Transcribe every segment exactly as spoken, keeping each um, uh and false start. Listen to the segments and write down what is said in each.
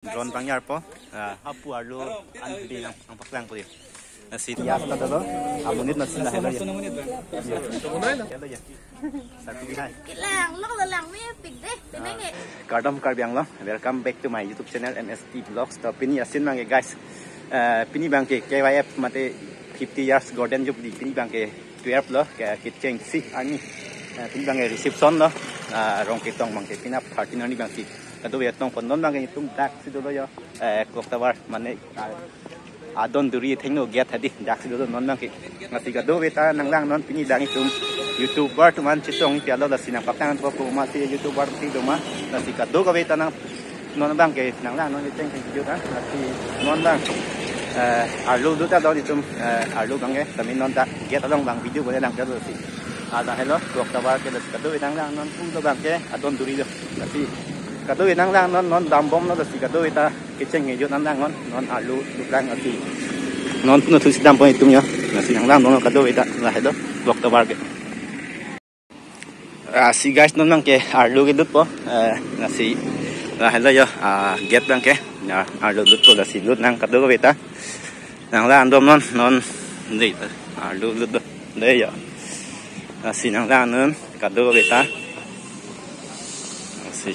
Drone pangjarpo, ah, hapu arlo an hidi nang, nangpaklang po. Nasi ya, sa dolo, amonit nasi na helo ya. Helo ya. Satu hai. Lang, lang, lang, langmepik dei, tenenge. Kardom Karbi Anglong, welcome back to my YouTube channel M S T Vlogs. To pini asin abangke guys, eh, pini abangke K Y F mate fifty years Golden Jubilee, pini abangke twelve lo, ke, kechengsi arni. Eh, pini abangke reception lo, ah, Rongketong abangke, penap thirteen arni abangsi kadokave tong pon. Non abangke netum daksi dolo ya, eh, clock tower mane, ah, adon duri thengno gate hadi daksi dolo non abangke. Lasi kadokave ta nanglang non, pini abang netum YouTuber atum an chetong pi alo, lasi nangpaklang po pu mati YouTuber ti doma. Lasi kadokave ta nang non abangke nanglang non cheng cheng video ta. Lasi non abang, eh, arlo lut ta do netum, eh, arlo abangke, kami non ta gate along abang video bole lang jalo si. Ada helo, clock tower ke, lasi kadokave nanglang non pu do abangke adon duri do. Lasi kadokave nanglang non, non dambomlo, lasi kadokave ta kecheng video nanglang non, non arlo lut lang lasi. Non puno thusi dampo netum ya. Lasi nanglang non kadokave ta, la helo, clock tower ke. Ah, si guys, non abangke arlo kelutpo, eh, lasi, la helo ya, ah, gate abangke, ya, arlo lutpo, lasi lut nang kadokave ta. Nanglang dom non, non, dei, arlo lut do, dei ya. Lasi nanglang non kadokave ta. Lasi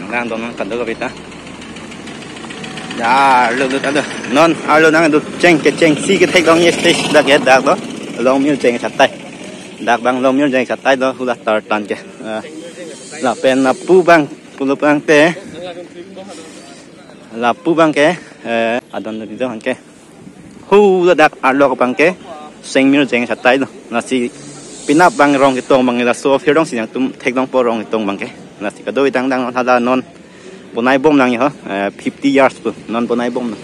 nanglang dom non kadokave ta. Ya, arlo lut ado. Non arlo nanglut cheng kechengsi kethek dong ye stage dak ya dak do. Longmir cheng chatai. Dak abang longmir cheng chatai do, hula tar tan ke. Eh, lapen lapu abang pulo abangte. Lapu abangke, eh, adon duri do anke. Hula dak arlo abangke sengmir cheng chatai do. Lasi penap abang Rongketong abang laso aphi dong si nangtum thek dong po Rongketong abangke. Lasi kadokave ta nanglang non, hala non bonai bom lang ho, eh, fifty years pu non bonai bom lang.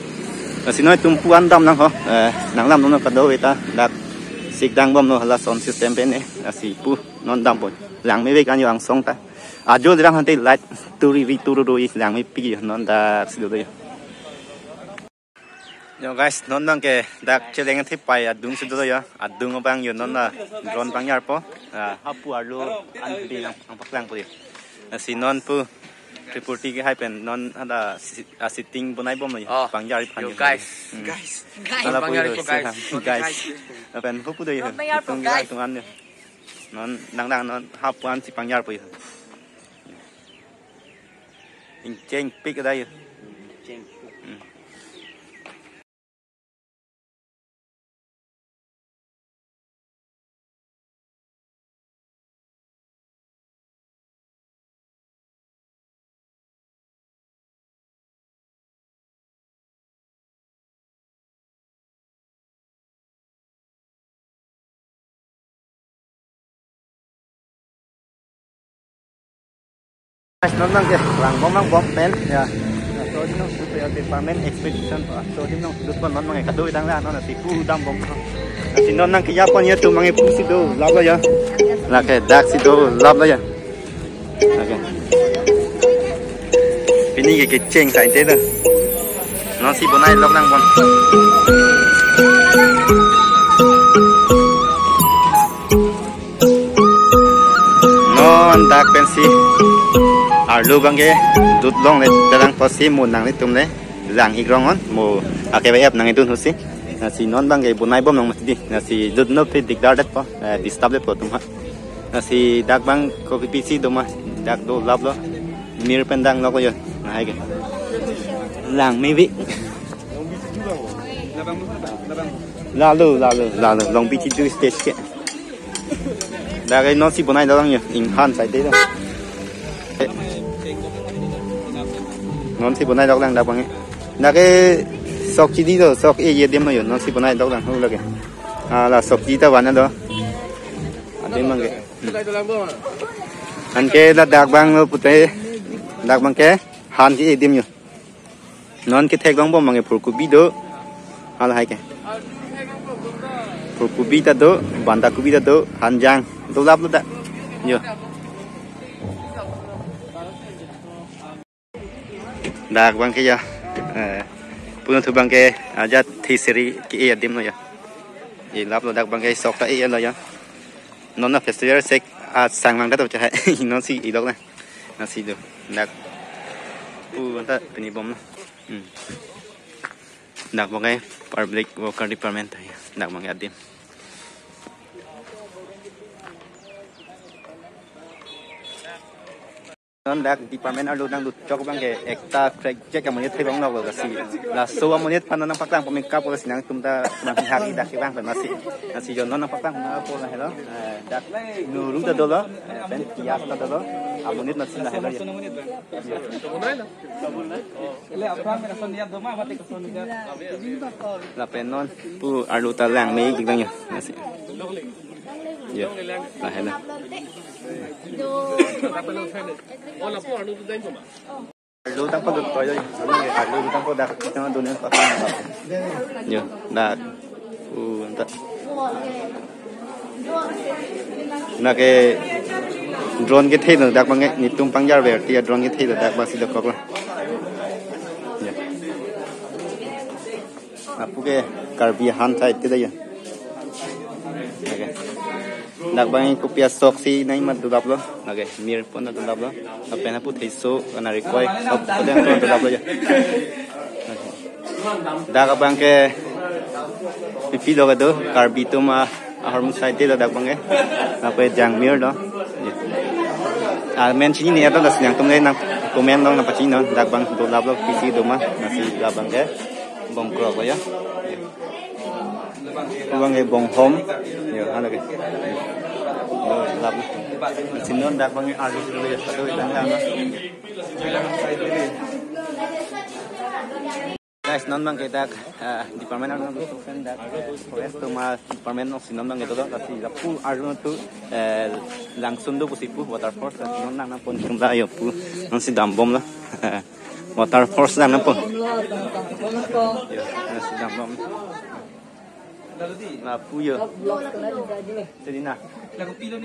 Lasi non netum pu an dam lang ho, eh, nanglang non kadokave ta dak sik dang bomlo, hala sound system pen ne. Lasi pu non dampo. Langmepik an yo angsong ta. Ajo dirang hante light turi ri turu ri langmepik yo, non daksi do yo. Yo guys, non abangke dak cheleng thepai adung si dolo ya. Adung abang yo non la drone pangjarpo. Ah, hapu arlo an hidi nang, nangpaklang po yo. Lasi non pu three forty ke hai pen non ada si-, ah, sitting bonai bomlo ya. Oh, pangjar yo phan yo guys. Hmm. Guys. Guys, ala pu pangjar yo po si guys. Guys. Lapen hupu do yo. Non pangjarpo, itung guys. Itung an yo. Non nanglang non hapu an si pangjarpo yo. Ingchengpik ada yo. Ingchengpik. Hmm. Guys, non abangke langbom langbom pen ya. So, non supe ya department expedition pa. So, non supe non abangke kadokave ta nanglang non, lasi pu dambom. Lasi non nangkeja pon ya, netum abangke pusi dolaplo ya. Lake daksi dolaplo ya. Okay. Pini ke kecheng sai te do. Non si bonai lok nang pon. Non dak pensi arlo abangke lut longle, dadang posi mo nanglitum le lang-ik rong non, mo ake ba ep nangkedun hosi. Lasi non abangke bonai bom nang mati di. Lasi lut nop te dikdar detpo, eh, disturb detpo atum ha. Lasi dak abang kopi pisi doma, dak dolaplo. Mir pen dang lok yo. Lahai ke. Langmepik. Lalo, lalo, lalo. Long Beach itu stage ke. Dak non si bonai dolang yo. Inghan sai te do. Non si bonai dolang dak abang. Dak ke sok chidi do, sok e ye dem lo yo. Non si bonai dolang ho lake. Ah, la sok chidi ta wana do. Adim abangke. Anke la dak abang lo pute. Dak abangke han ke e dem yo. Non kethek longbom abangke phurkubi do. Halahai ke. Phurkubi ta do, banda kubi ta do, hanjang. Dolaplo ta. Yo. Dak abangke ya. Eh, puno thu abangke ajat thisiri ke-e adim lo ya. Elaplo dak abangke sok ta e lo ya. Non na festival sek a sang lang ta to chahai. Non si elok na. Nasi do. Dak. Pu anta pini bom na. Hmm. Dak bangke Public Worker Department ta ya. Dak bangke adim. Non dak department arlo nanglut chok bangke ekta crack jack amonit thek bang lok lasi. Laso amonit pan nangpaklang pamikap lasi nangtum ta nang hari dak kevang pen lasi. Lasi jo non nangpaklang na po na helo. Eh, dak nuru ta dolo. Eh, pen pias ta dolo. Amonit lasi na helo ya. Lapen non pu arlo ta lang me ik lang ya. Lasi. Yo, lahelo. Arlo tangpo lut toyo. Arlo tangpo dak kita dunia patang. Yo, dak. Uh, anta. Nake drone kethe lo dak bangke netum pangjar ver ti a drone kethe lo dak basi dokok lo. Yo. Lapu ke Karbi ahan side ti da ya. Okay. Dak bang kopi asok si nai mat dodaplo. Okay, mir pon dodaplo. Lapen apu theiso kana rikoi sop kodeng pon dodaplo ya. Dak bangke pipi lo kedo Karbi atum a ahormu side ti lo dak bangke. Lapen jangmir lo. Ya. Ah, men chinine ato das nangtum le nang comment lo nangpachini lo dak bang dodaplo pisi doma lasi dak bangke. Bong krok ya. Bang e bong hom. Yo, halo ke. Yo, lap. Sinon dak bang e arlo dulu ya. Satu ikan lama. Guys, non bangke dak, eh, department arlo nangtusen dak, eh, forest atum a department non sinon bangke dolo, lasi lapu arlo tu, eh, langsun do pusi pu waterfall, non nang nangpon tum da yo pu, non si dambom lo. Waterfall nang nangpon. Yo, non si dambom. Lapu yo. Jadi na.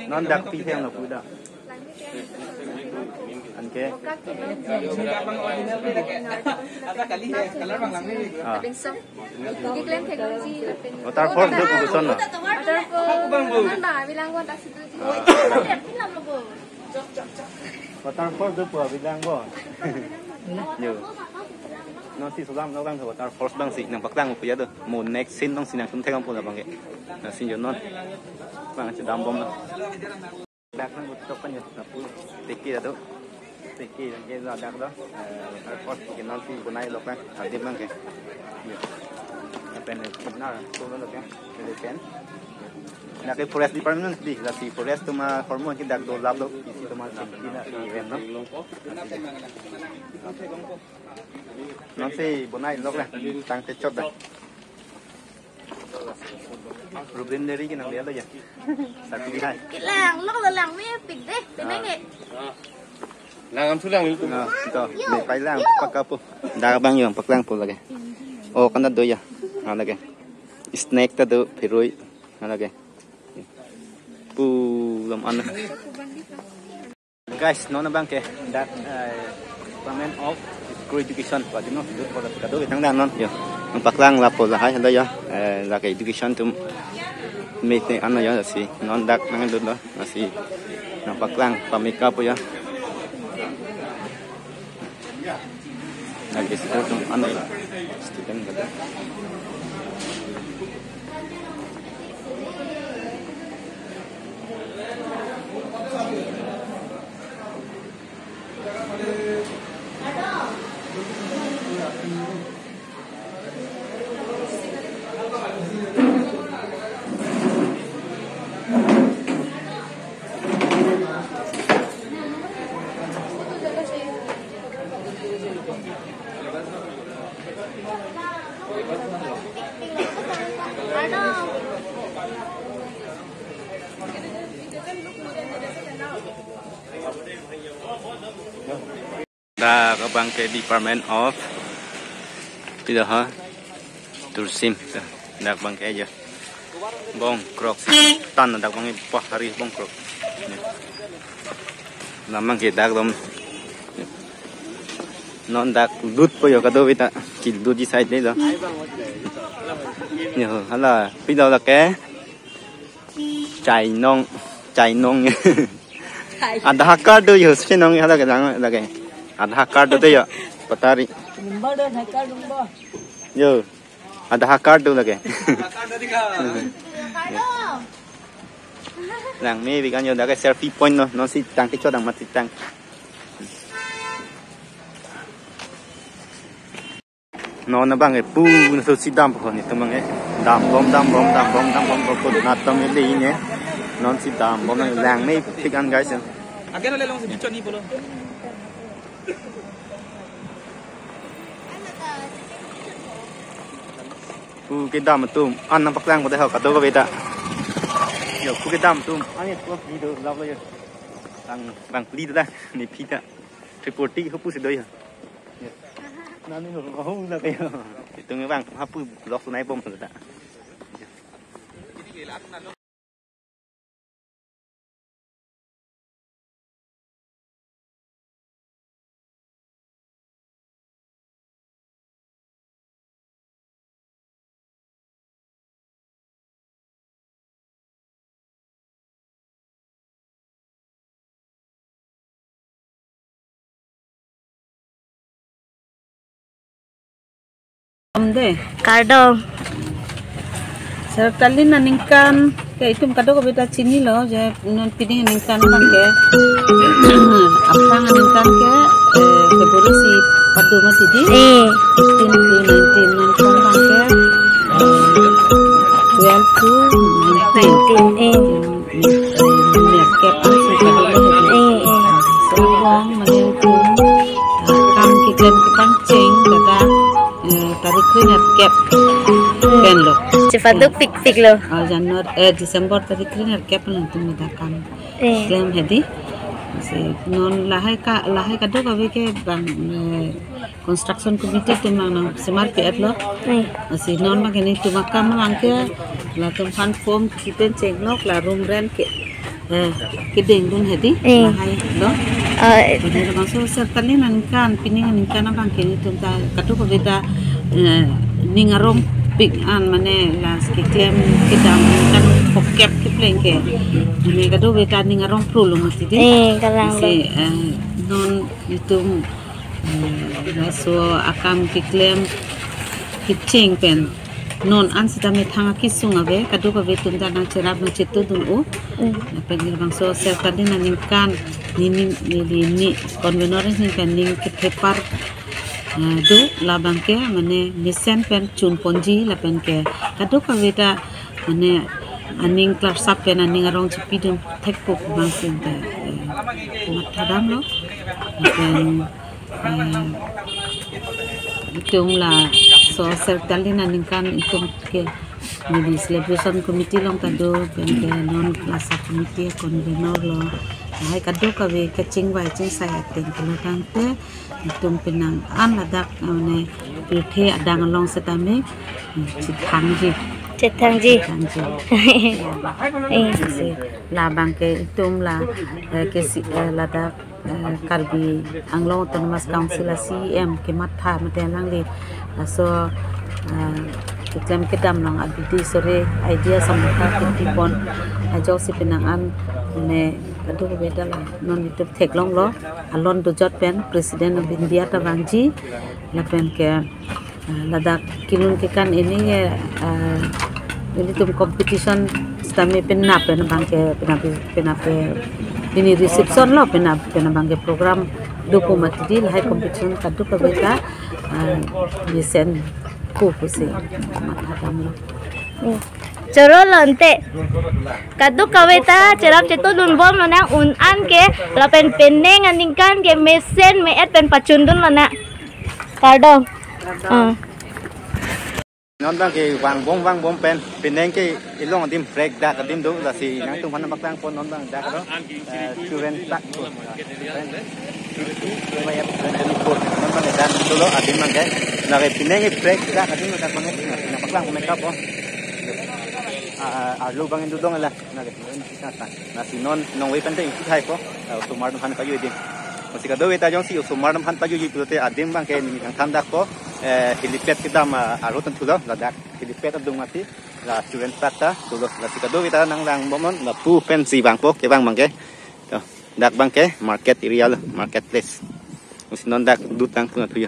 Non dak pi theng lapu dak. Anke. Ah. Waterfall do pu koson na. Waterfall. Waterfall do pu abilang bo. Yo. Non si sulam lo bang waterfall bang si nangpaklang pu ya do. Mo next scene bang si nangtum thek bang pu la bangke. Nang si jo non. Bang si dambom na. Dak nang utok kan ya, lapu tiki ado. Tiki yang ke dak do. Eh, airport ke non si bonai lo kan, adim bangke. Ya. Apa ni, na, tu lo kan, jadi pen. Nake forest department di, lasi forest atum a hormu ke dak dolap lo, isi atum a safety na event lo. Non si bonai lo kan, tang te chot dak. Rubin dari ke nang dia lo ya. Satu di hai. Kelang, lo lo lang me pik deh, tenang eh. Lang am sulang itu. Nah, ito, may pailang, pakapo. Dak bang yo, paklang po lagi. Oh, kana do ya. Ah, lagi. Snake ta do, phirui. Ah, lagi. Pu lam ana. Guys, non bangke dak, eh, Department of School Education, pa dino, dut po kado kitang dan non, yo. Nangpaklang lapo lahai halo yo, eh, lake education atum meet ne ano yo, si non dak nangdut lo, si nangpaklang pamikap po yo. Lake school atum ano yo, student kado. Dak bangke Department of, pilo ha, Tourism. Dak bangke aja. Bong krok si tan dak bangke pah hari bong krok. Lam bangke dak dom. Non dak dut po yo kado beta kil dut di side le do. Yo hala pilo lake. Chainong, chainong. Aadhaar card do yo, chainong hala ke dang lake. Aadhaar card do yo. Patari. Yo. Ada hakar tu lagi. Langmepik an yo, dak ke selfie point lo, non si tang kechot dang mati tang. Non abang ke pu na so si dampo, netum abang ke dambom, dambom, dambom, dambom, ko na tam le ne. Non si dambom, langmepik an guys. Again, le long si bichon ni bolo. Pu kedam atum an nangpaklang pada ho kadokave ta. Yo, pu kedam atum an ye pu video love lo yo. Bang, bang pli ta, ne phi ta. Reporti ho pusi do yo. Yo. Nani ho ho la kayo. Itum bang hapu vlog sunai bom ta. Om de. Kardom. Sertalin aningkan ke itum kadokave ta chinilo je non pini aningkan abang ke. Aphrang aningkan ke, eh, February si padu mati di. Eh. Fifteen to nineteen non kong abang ke, eh, twelve to nineteen. Nineteen, eh. Nerkep an si kadokave. Eh, eh. Servong mane itum, ah, kam keklem kepangcheng dak, eh, tarik kre nerkep pen lo. Chepaduk pikpik lo. Ah, January, eh, December tarik kre nerkep lo itum dak kam. Eh. Klem hedi. Si non lahai ka, lahai kadokave ke bang, eh, construction committee atum nang semar pi-et lo. Eh. Si non abang ke netum akam abang ke latum aphan form kipen chenglok la room rent ke, eh, kedengdun hedi. Eh. Lahai lo. Eh. Pini labangso sertalin aningkan, pini aningkan abang ke netum ta kadokave ta, eh, ning arongpik an mane la keklem kedam aningkan phokep kepleng ke. Mane kadokave ta ning arong pro lo mati di. Eh, kalang lo. Si, eh, non itum, eh, laso akam keklem kecheng pen non an sita methang akesung ave, kadokave atum ta nangcherap nangchetodun-o. Mm. Lapen labangso sertalin aningkan nini, nini, nini convenor aning pen ning kethepar, eh, do labang ke mane mesen pen chun ponji lapen ke kadokave ta mane aning klarsap pen aning arong chepidun thekpo abang si ta, eh, mathadam lo. Lapen, eh, itum laso sertalin aningkan itum ke neli celebration committee along ta do pen ke non klasa committee convenor lo. Lahai kadokave kachingvai chingsai ateng ke lo tangte itum penang an ladak, ah, mane pirthe adang along setame, hmm, chethangji. Chethangji. Chethangji. Eh. Si labang ke itum la, eh, ke si, eh, ladak, eh, Karbi Anglong Autonomous Council a C E M kematha mate alangli laso, eh, keklem kedam along abidi sore idea samutha kepipon ajoksi penang an mane kadokave ta la non itum theklong lo. Alon dojot pen President of India ta vangji lapen ke, ah, ladak kelun kekan ini ke, ah, ilitum competition sitame penap pen abang ke penap penap ini reception lo penap penap abang ke program dopo mati di lahai competition kadokave ta, ah, mesen ko pusi mathadam lo. Hmm. Choro lo ante. Kadokave ta cherap chetodun bom lonang un an ke lapen penang aningkan ke mesen me-et pen pachundun lonang. Kardom. Ah. Non abang ke vangbom vangbom pen penang ke ilong adim prek dak adim do lasi nangtum aphan nangpaklangpon non abang dak do. Eh, children park. Fifty, twenty-four. Non abang ke dak dolo adim abang ke. Lake penang ke prek dak adim dak abang ke. Nangpaklangpon kap po. Ah, ah, arlo abang ke dodong la. Lake, lasi non nongve pen te ingki thai po. Ah, osomar atum aphan pajui adim. Lasi kadokave ta jongsi osomar atum aphan pajuiji pulote adim abang ke neli nangthan dak po. Eh, helipad kedam, ah, arlo tan thulo ladak. Helipad adung mati. La children park ta dolo. Lasi kadokave ta nanglang bomnon lapu pensi vangpo kevang abang ke. To, dak abang ke market area lo, market place. Lasi non dak dutang puna thuyo.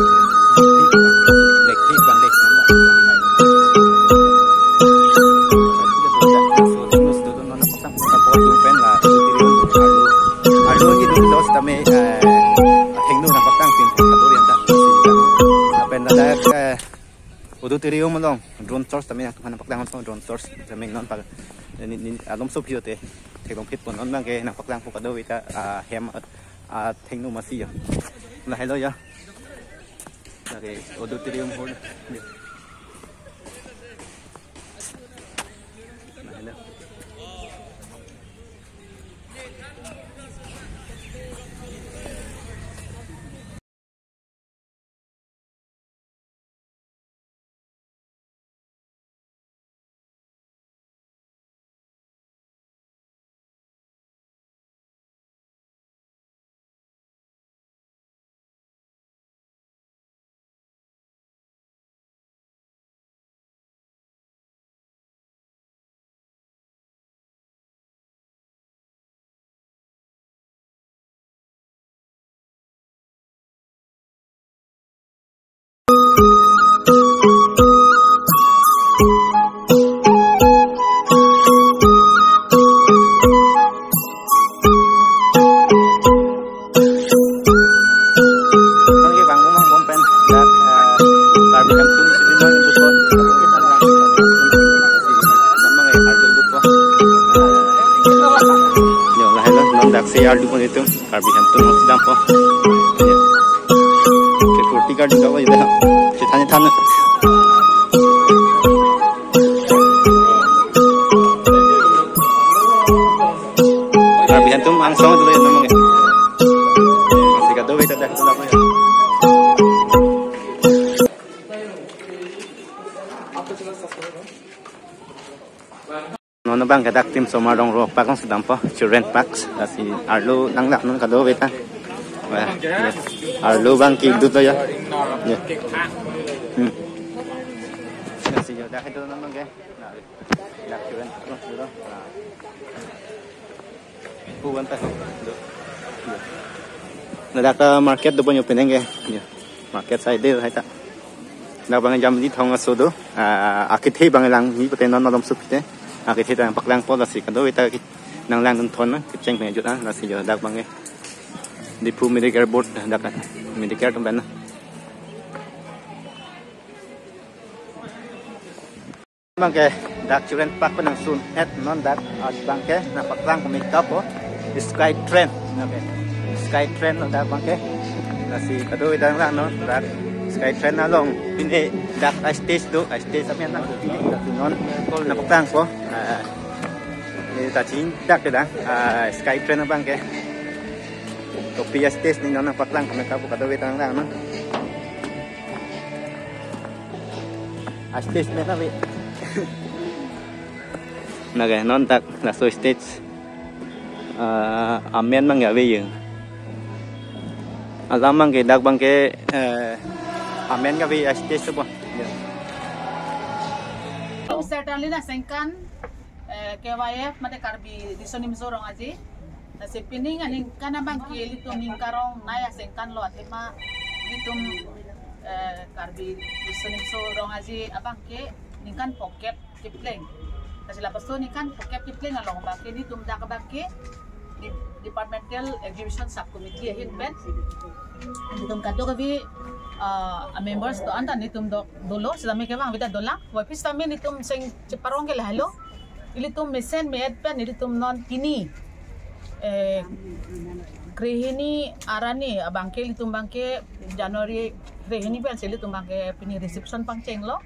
Lekhi bang dek. Arlo, arlo ni dun dos tame, eh, thengno nangpaklangpin, atur yang tak. Lapen ladak, eh, auditorium along drone shot tame nangpaklangpo, drone shot tame non pa, ni, ni, alom so phi-o te, theklong phitpo, non abangke nangpaklangpo kadokave ta, ah, hem, ah, thengno masi ya. Lahelo ya. Lake auditorium hall. Lahelo. Bang ke bang bang bang pen dak, eh, Karbi Hemtun sini bang itu so. Bang ke arju lupa. Yo, lahelo, non dak si arju pon itu. Karbi Hemtun sedang po. Ya. Security guard juga wajib dah. Ceritanya than. Karbi Hemtun angsong itu ya namanya. Masih kado beda dah kenapa ya. Non abangke dak Timsomar Rongro Park along sedang po, Children Park, lasi arlo nang dak non kado beta. Wah, ya. Arlo abangke dut lo ya. Ya. Hmm. Lasi ya dak itu non abangke. Nah, dak Children Park along dut lo. Nah. Puan ta. Ladak, eh, market do ponyo peneng ke. Ya. Market side dei hai ta. Dak bang Jamli Thong aso do. Ah, akethe bang lang ni pute non malom sup te. Akethe bang paklang po lasi kado beta ki nang lang dun thon na kecheng pen jut an lasi jo dak bang ke. Diphu Medicare board dak Medicare tum ban na. Abangke dak Children Park pen nangsun et non dak, ah, abangke nangpaklang kami kapo Sky Train. Abangke Sky Train non dak abangke. Lasi kado idang lang non dak Sky Train along pine dak a stage do, a stage amen nang pine dak non nangpaklangpo. Ah, ini ta chin dak ke dak, ah, Sky Train abangke. Kopi a stage ni non nangpaklang kami kapo kado idang lang non. A stage pen ave. Nake non dak laso stage. Ah, amen abangke ave ye. Alam abangke dak abangke, eh, amen ke ave a stage tu po. Ya. Certainly na sengkan, eh, K Y F mate Karbi Riso Nimso Rong Aje. Lasi pining aningkan abangke ilitum ningkan rong nai asengkan lo athema ilitum, eh, Karbi Riso Nimso Rong Aje abangke ningkan pocket keplang. Lasi lapuson ningkan pocket keplang along abangke ilitum dak abangke di-, departmental exhibition subcommittee ahin pen ilitum kadokave, ah, members do-an ta ilitum do dolo, sitame kevang vida dolang. Wapis tame ilitum seng cheparong ke lahelo. Ilitum mesen me-et pen ilitum non pini, eh, krehini arni abangke ilitum abangke January krehini pensi ilitum abangke pini reception pangcheng lo.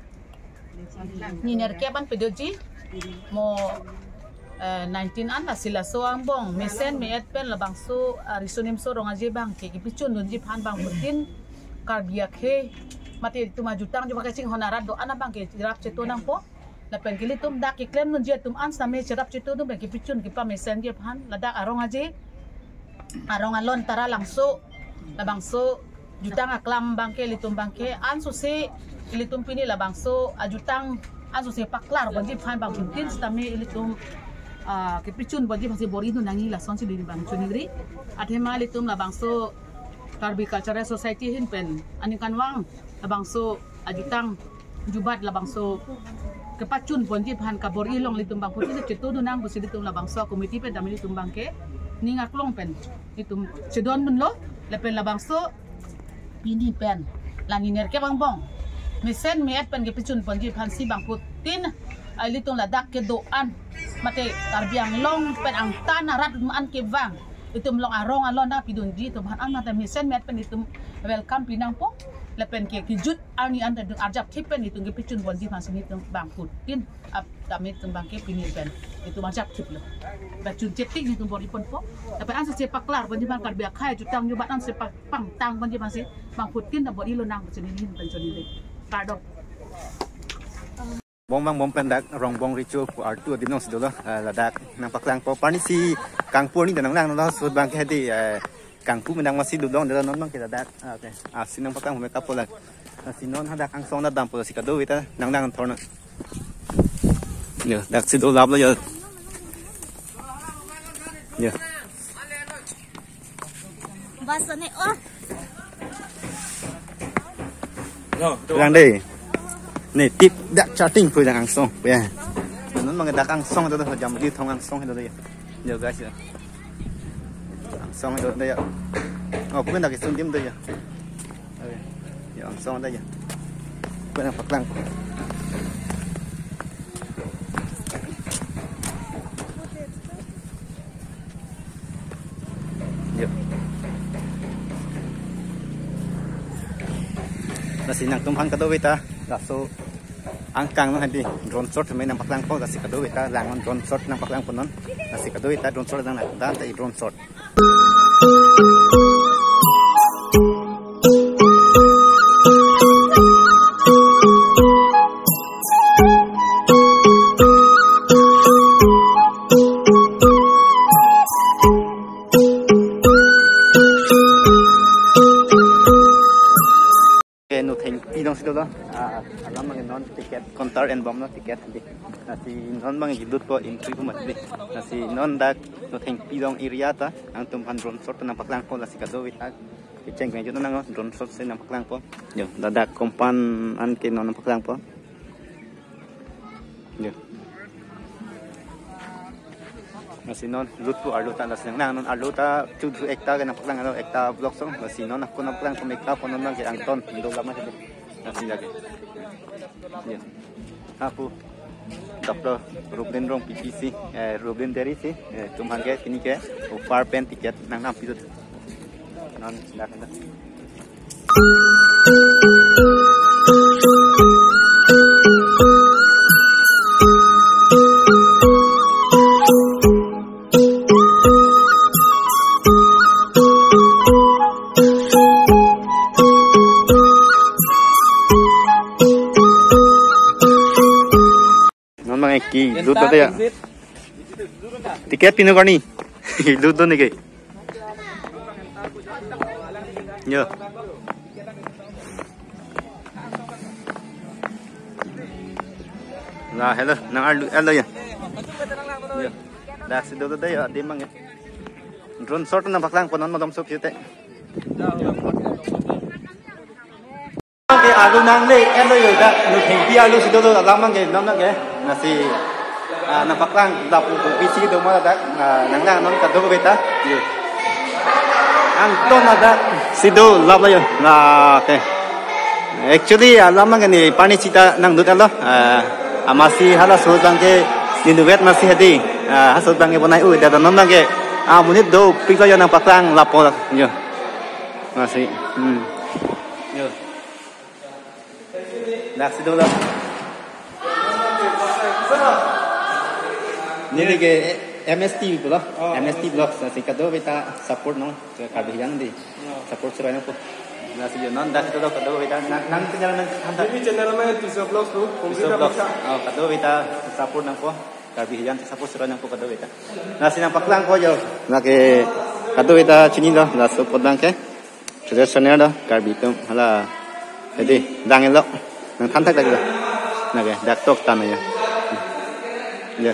Ni nerkep an pedotji mo, eh, nineteen an, lasi laso angbong mesen me-et pen labangso, ah, riso nimso rong aje abang ke kepachundunji aphan bangphutin Karbi akhei mate itum ajutang jubak kachinghon arat do-an abang ke cherap cheto nangpo. Lapen ke ilitum dak keklem nunji atum an sitame cherap cheto dun pen kepachun kepamesenji aphan ladak arong aje, arong alon Taralangso, labangso jutang aklam abang ke ilitum abang ke ansose ilitum pini labangso ajutang ansose paklar ponji aphan bangphutin sitame ilitum, ah, kepachun ponji aphansi bor-i dun nangji, lasonsi dun bang chuningri. Athema ilitum labangso Karbi Cultural Society ahin pen aningkanvang labangso ajutang jubat labangso kepachun ponji aphan kabor-i along ilitum bangphutin cheto dun nang pusi ilitum labangso committee pen tame ilitum abang ke ning aklong pen ilitum chedondunlo. Lapen labangso pini pen la ni nerkep angbong mesen me-et pen kepachun ponji aphansi bangphutin, ah, ilitum ladak kedo-an mate Karbi Anglong pen angtan arat an kevang itum along arong alon nangpidunji atum aphan an mate mesen me-et pen itum welcome pi nangpo. Lapen ke kejut arni an ta itum arjap thip pen itum kepachun ponji aphansi itum bangphutin ap tame itum abang ke pini pen itum arjap thiplo. Pachun chetik itum bor-i ponpo. Lapen ansose paklar ponji aphan Karbi akhei ajutang jubat anse pa-, pangtang ponji aphansi bangphutin ta bor-i lo nang pusi neli ahin pen chuningri. Kardom. Bongbang bom pen dak Rongbong Recho pu artu adim alongsi dolo, eh, ladak nangpaklangpo. Parni si kangpu arni ta nanglanglo, laso abang ke hadi, eh, kangpu menang masi dudong dolo, non abang ke ladak. Ah, oke. Ah, si nangpaklang home kapo la. Ah, si non hadak angsong ta dampo, si kadokave ta nanglang thorna. Yo, daksi dolaplo yo. Yo. Bas ne, oh. Lang dei. Ne tip dak charting pu dak angsong. Ya. Non abang dak angsong do, jam di thong angsong do ya. Yo guys ya. Angsong do ya. Oh, pu dak sundim do ya. Yo angsong do ya. Pu nangpaklang. Yo. Lasi nangtum aphan kadokave ta laso angkang non hadi drone shot me nangpaklangpo, lasi kadokave ta lang non drone shot nangpaklangpo non. Lasi kadokave ta drone shot nang nang ta i drone shot. Ke Nothengpi alongsi dolo. Ah, alam abang non ticket counter enbomlo ticket hadi. Lasi non abang jilutpo entry pu mati. Lasi non dak Nothengpi along area ta nangtum aphan drone shot nangpaklangpo, lasi kadokave ta kecheng kejut nang drone shot si nangpaklangpo. Yo, ladak kompan an ke non nangpaklangpo. Yo. Lasi non lut pu arlo ta, lasi nang non arlo ta chu chu ekta ke nangpaklanglo, ekta vlog song. Lasi non ako nangpaklangpo, ekta phone nang ke angton dolap mati. Lasi lagi. Yo. Apo. Doctor Rublin Rongpipi si, eh, Rublin Deri si, eh, itum aphan ke pini ke offer pen ticket nangnam pidun. Non dak dak. Non abang ke lut do ya. Ticket pino karni. Lut do neke. Yo. La, hello, nang arlo, arlo ya. Yo. Daksi dolo dei yo, adim abang ya. Drone shot nangpaklangpo non malom so kete. Ke arlo nangle, arlo yo dak, Nothengpi arlo si dolo alam abang ke, non abang ke. Lasi, ah, nangpaklang lapu pu bisi do ma dak, ah, nanglang non kadokave ta. Yo. Angton dak si dolaplo yo. Ah, oke. Actually, alam abang ke ne parni sita nangdut alo. Ah, amatsi halaso abang ke ne duvet masi hadi. Ah, halaso abang ke bonai u, dak non abang ke. Ah, monit dopiklo yo nangpaklang lapo yo. Lasi. Hmm. Yo. Daksi dolo. Neli ke M S T pulo. Oh, M S T M S T Vlogs, lasi kadokave ta support non, ke Karbi Hijan di. Oh. Support siroi nangpo. Lasi yo non dak itu kadokave ta nang, nang channel nang hantar. Neli channel nang Tisso Vlogs tu, Tisso Vlogs. Oh, kadokave ta support nangpo. Karbi Hijan support siroi nangpo kadokave ta. Lasi nangpaklangpo yo. Lake kadokave ta chinilo, laso apot abang ke. Sudah soner do, Karbi atum, hala, jadi, dang-elo, nangthan thakthak do. Lake, dak tok tan ya. Ya.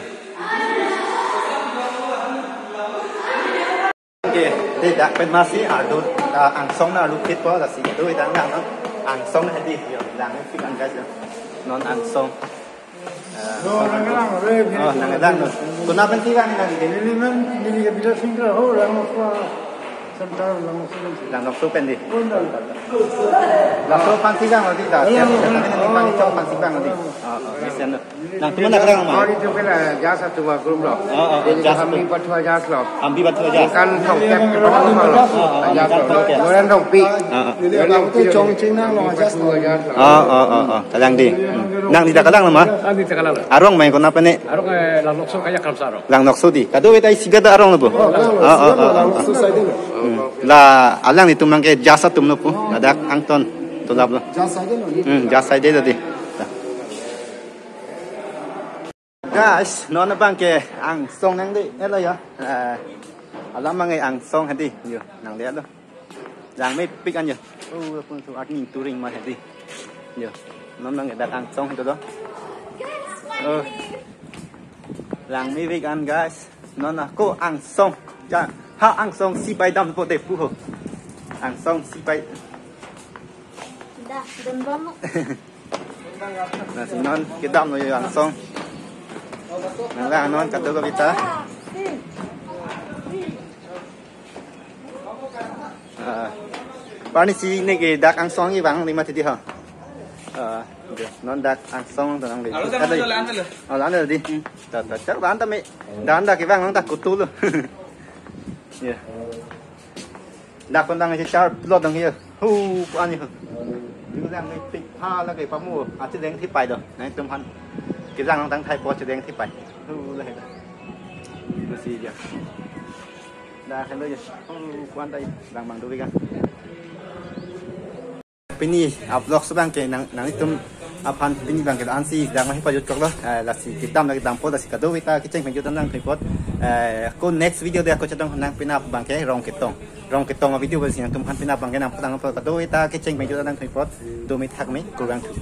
Oke, jadi dak pen masi ardu, ah, angsong nang ardu kitpo, lasi kadokave ta nang, no? Angsong nang hedi, yo, dang-ik an guys, yo. Non angsong. Ah, no, nanglang, re, oh, nanglang, no. Konat pen kevang nang di? Neli men, neli ke Bidya Sing Kro, ho, Langnoksua, Center, Langnoksua. Langnoksua pen di? Oh, no. Laso aphan kevang di ta. Alang, alang, alang. Pangchok aphan kevang di. Oh, oh, bisa, no. Nangtum nanglang ma? Oh, itu kan, ah, jasa tua grum lo. Oh, oh, jadi jasa kami tua. Patua jasa lo. Kami patua jasa. Kan tongkep ke patua lo. Oh, oh, jasa kan lo. Tongkep. Loren Rongpi. Oh, oh. Loren Rongpi. Itu Chongching nang lo, jasa lo. Patua jasa lo. Oh, oh, oh, oh. Kalang di. Hmm. Nang di ta kalang lo ma? Nang di ta kalang lo. Arong ma, konat pen ne? Arong, eh, Langnoksua Kaya Kramsa arong. Langnoksua di. Kadokave ta isi gada arong lo bo. Oh, kalang lo. Oh, oh, oh, oh. Langnoksua side lo. Hmm. La alanglitum abang ke jasa atum lo pu. Ladak angton tulap lo. Jasa side lo. Hmm, jasa side lo di. Guys, non abang ke angsong nangledetlo ya. Eh, alam abang ke angsong hedi, yo, nangledetlo. Langmepik an yo. Oh, apun tu arni turing ma hedi. Yo, non abang ke dak angsong hedi do. Oh. Langmepik an guys. Non ako angsong. Ja, ha angsong si pai dampo de pu ho. Angsong si pai. Dah, dun bom. Lasi non kedam lo yo angsong. Nanglang non kadokave ta. Ah. Pini si ne ke dak angsong kevang di mati di ha. Ah, oke. Non dak angsong nang di. Alo, alo, alo, alo. Oh, alo di. Hmm. Ta, ta, char ban ta me. Dan dak kevang nang ta kutu lo. Ya. Dak kon dang si char plot dang yo. Hu, pu an yo. Hu dang ni tik pha lake pamu. Achi deng thi pai do. Nangtum aphan. Kevang nang tang thai po achi deng thi pai. Hu, la he. Masi ya. Dak hello ya. Hu, pu an ta dang bang do vika. Pini a-vlogs abang ke nang, nangtum aphan pini abang ke ansi dak ma hi pajut koklo, eh, lasi kedam lake dampo, lasi kadokave ta kecheng pen jutang nangkok apot. Eh, ako next video de ako chetong nang penap abang ke Rongketong. Rongketong a-video besi nangtum aphan penap abang ke nangpatang apot, kadokave ta kecheng pen jutang nangkok apot. Dome thakme, kurang thu.